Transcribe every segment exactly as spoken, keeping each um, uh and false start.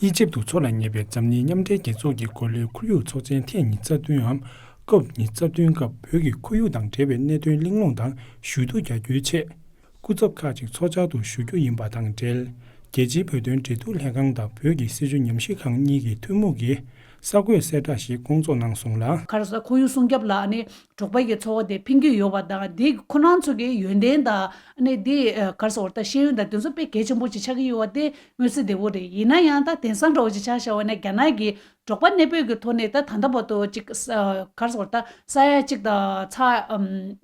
ཨི་ཇིབ་ཏུ་འཚོགས་ལ་ཉེ་བའི་འཛམ་གླིང་མཉམ་འབྲེལ་རྒྱལ་ཚོགས་ཀྱི་གོ་ལའི་ཁོར་ཡུག་ཚོགས་ཆེན་ཐེངས་ཉི་ཤུ་རྩ་བདུན་འམ་ཀོབ་ཉི་ཤུ་རྩ་བདུན་སྐབས་བོད་ཀྱི་ཁོར་ཡུག་དང་འབྲེལ་བའི་གནད་དོན་གླེང་སློང་དང་ཞུ་གཏུག་རྒྱག་རྒྱུའི་ཆེད། སྐུ་ཚབ་ཁག་ཅིག་ཚོགས་བཅར་དུ་ཞུ་རྒྱུ་ཡིན་པ་དང་འབྲེལ། རྒྱལ་སྤྱིའི་བོད་དོན་འབྲེལ་གཏུག་ལྷན་ཁང་དང་བོད་ཀྱི་སྲིད་བྱུས་ཉམས་ཞིབ་ཁང་གཉིས་ཀྱི་ཐུན་མོང་གི་གསར་འགོད་གསལ་བསྒྲགས་ཤིག་བསྐོང་ཚོགས་གནང་སོང་ལ། ག་རེ་ཟེར། ཁོར་ཡུག་སྲུང་སྐྱོབ་ལ་ཨ་ནི་འབྲོག་པ་གི་འཚོ་བ་དེ་ཕན་གྱི་ཡོད་པ་དང་། དེ་ཁོ་རང་ཚོ་གི་ཡོན་ཏན་དང་ཨ་ནི་དེ་ག་རེ་ཟེར་ད་ཤེས་ཡོན་དང་དེ་ཚོ་དཔེ་གལ་ཆེན་པོ་ཅིག་ཆགས་ཀྱི་ཡོད་པ་དེ་མངོན་གསལ་དོད་པོ་རེད། ཡིན་ན་ཡང་ད་དེང་སང་འདྲ་བོ་ཅིག་ཆ་བཞག་པ་ན་རྒྱ་ནག་གི་འབྲོག་པ་གནས་སྤོས་ཀྱི་ཐོག་ནས་ད་ད་ལྟ་བར་དུ་ཅིག་ག་རེ་ཟེར་ད་ས་ཡ་གཅིག་དང་ཚེག་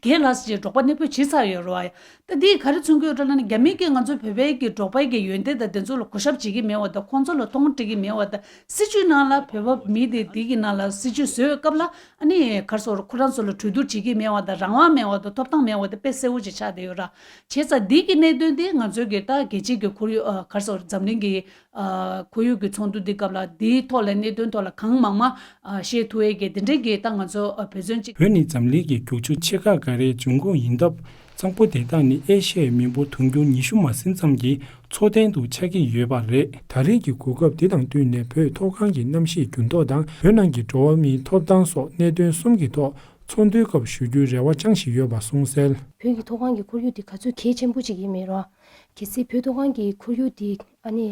བརྒྱད་ལྷག་ཅིག་འབྲོག་པ་གནས་སྤོས་བྱས་ཚར་ཡོད་རེད་བ། ད་འདིས་ག་རེ་མཚོན་གྱི་ཡོད་རེད་ལབ་ན། རྒྱ་མི་གིས་ང་ཚོ་བོད་པའི་གི་འབྲོག་པའི་གི་ཡོན་ཏན་དང་དེ་ཚོ་ལ་གུས་ཞབས་བྱེད་ཀྱི་མེད་པ་དང་། ཁོང་ཚོ་ལ་མཐོང་སྤྲད་ཀྱི་མེད་པ་དང་། སྲིད་བྱུས་ནང་ལ་བོད་པ་མི་དེ་འདི་གི་ནང་ལ་སྲིད་བྱུས་བཟོས་སྐབས་ལ་ཨ་ནི་ག་རེ་ཟེར་ཁོ་རང་ཚོ་ལ་གྲོས་བསྡུར་བྱེད་ཀྱི་མེད་པ་དང་། རང་དབང་མེད་པ་དང་ཐོབ་ཐང་མེད་པ་དེ་དཔེ་གསལ་པོ་ཅིག་ཆགས་བསྡད་ཡོད་ར། བྱས་ཙང་འདི་གི་གནད་དོན་དེ་ང་ཚོའི་གི་ད་རྒྱལ་སྤྱིའི་གི་ཁོར་ཡུག་ག་རེ་ཟེར་འཛམ་གླིང་གི་ཁོར་ཡུག་གི་ཚོགས་འདུ་འདི་སྐབས་ལ་འདིའི་ཐོག་ལ་གནད་དོན་ཐོག་ལ་གང་མང་མང་བཤད་ཐུབ་ཡས་ཀྱི་དེ་འདྲའི་གི་ད་ང་ཚོ་འབད་བརྩོན་ཅིག་བོད་ནི་འཛམ་གླིང་གི་རྒྱུག་ཆུ་ཆེ་ཁག་འགའ་རེའི་འབྱུང་ཁུངས་ཡིན་སྟབས། གཙང་པོ་དེ་དག་ནི་ཨེ་ཤ་ཡའི་མི་འབོར་དུང་ཕྱུར་ཉི་ཤུ་མ་ཟིན་ཙམ་གྱི་འཚོ་རྟེན་དུ་ཆགས་ཀྱི་ཡོད་པ་རེད། ད་རེས་ཀྱི་གོ་སྐབས་འདི་དང་བསྟུན་ནས་བོད་མཐོ་སྒང་གི་གནམ་གཤིས་འགྱུར་ལྡོག་དང་བོད་ནང་གི་འགྲོ་བ་མིའི་ཐོབ་ཐང་སོགས་གནད་དོན་གསུམ་གྱི་ཐོག་ཚོགས་འདུའི་སྐབས་ཞུ་རྒྱུའི་རེ་བ་བཅངས་བཞིན་ཡོད་པ་གསུངས་གསལ། བོད་ཀྱི་མཐོ་སྒང་གི་ཁོར་ཡུག་འདི་ག་ཚོད་གལ་ཆེན་པོ་ཅིག་ཡིན་མིན་རོ། གལ་སྲིད་བོད་མཐོ་སྒང་གི་ཁོར་ཡུག་འདི་ཨ་ནི་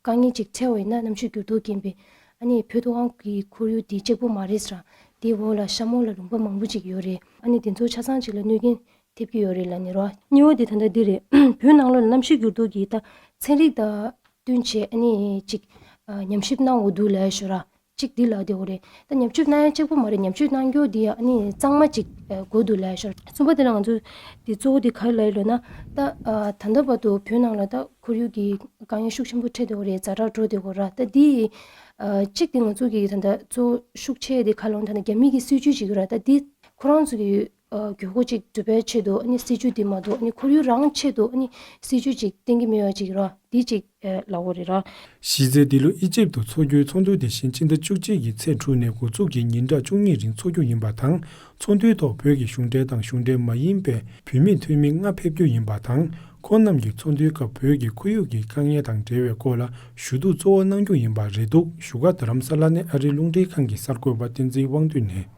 དཀའ་ངལ་ཅིག་འཕྲད་པ་ཡིན་ན། གནམ་གཤིས་འགྱུར་ལྡོག་རྐྱེན་པས་ཨ་ནི་བོད་མཐོ་སྒང་གི་ཁོར་ཡུག་འདི་གཅིག་པོ་མ་རེད་ཟེར། དེའི་འོག་ལ་ཤ་མོ་ལ་ལུང་པ་མང་པོ་ཅིག་ཡོད་རེད། ཨ་ནི་དེ་ཚོ་ཆ་ཚང་ཅིག་ལ་གནོད་རྐྱེན་ཐེབས་ཀྱི་ཡོད་རེད་ལབ་ནི་རོ། གཉིས་པ་དེ་ད་ལྟ་འདི་རེད། བོད་ནང་ལོགས་ལ་གནམ་གཤིས་འགྱུར་ལྡོག་གི་ད་ཚན་རིག་དང་བསྟུན་བྱས་ཨ་ནི་ཅིག་ཨ་ཉམས་ཞིབ་གནང་དགོས་འདུག་ལབ་ཞོར་ར། གཅིག་འདི་ལབ་བསྡད་ཡོད་རེད། ད་ཉམས་ཞིབ་གནང་ཡ་གཅིག་པོ་མ་རེད། ཉམས་ཞིབ་གནང་རྒྱུ་འདི་ཡང་ཨ་ནི་གཙང་མ་ཅིག་ཨ་དགོས་འདུག་ལབ་ཞོར། གསུམ་པ་དེ་ལ་ང་ཚོ་འདི་གཙོ་བོ་འདི་ག་རེ་ལབ་ཡོད་ལབ་ན། ད་ཨ་ད་ལྟ་བར་དུ་བོད་ནང་ལ་ད་ཁོར་ཡུག་གི་དཀའ་ངལ་ཤུགས་ཆེན་པོ་འཕྲད་བསྡད་ཡོད་རེད། ཛ་དྲག་འགྲོ་བསྡད་ཡོད་ར། ད་འདི་ཨ་གཅིག་དེ་ང་ཚོ་གི་ད་ལྟ་གཙོ་བོ་ཤུགས་ཆེ་དེ་ག་རེ་ལབ་ན། ད་ལྟ་རྒྱ་མི་གི་སྲིད་ཇུས་ཅིག་ཡོད་ར། ད་འདི་ཁོ་རང་ཚོ་གི་ཨ་དགོས་མཁོ་ཅིག་སྒྲུབ་པའི་ཆེད་དུ་ཨ་ནི་སྲིད་ཇུས་འདི་མ་གཏོགས་ཨ་ནི་ཁོར་ཡུག་རང་ཆེད་དུ་ཨ་ནི་སྲིད་ཇུས་ཅིག་བཏིང་གི་མེད་པ་ཅིག་ར། འདི་ཅིག་ཨ་ལབ་དགོས་རེད་ར། གཞི་རྩའི་འདི་ལོ་ཨི་ཇིབ་ཏུ་འཚོགས་རྒྱུའི་ཚོགས་འདུ་དེ་བཞིན་ཕྱི་ཟླ་བཅུ་གཅིག་གི་ཚེས་དྲུག་ནས་འགོ་འཛུགས་ཀྱིས་ཉིན་གྲངས་བཅུ་གཉིས་རིང་འཚོགས་རྒྱུ་ཡིན་པ་དང་། ཚོགས་འདུའི་ཐོག་བོད་ཀྱི་གཞུང་འབྲེལ་དང་གཞུང་འབྲེལ་མ་ཡིན་པའི་བོད་མི་འཐུས་མི་ལྔ་ཕེབས་རྒྱུ་ཡིན་པ་དང་། ཁོང་རྣམས་ཀྱིས་ཚོགས་འདུའི་སྐབས་བོད་ཀྱི་ཁོར་ཡུག་གི་དཀའ་ངལ་དང་འབྲེལ་བའི་སྐོར་ལ་ཞུ་གཏུག་གཙོ་བོ་གནང་རྒྱུ་ཡིན་པ་རེད་འདུག་བཞུགས་སྒར་རྡ་རམ་ས་ལ་ནས་ཨ་རིའི་རླུང་འཕྲིན་ཁང་གི་གསར་འགོད་པ་བསྟན་འཛིན་དབང་འདུས་ནས།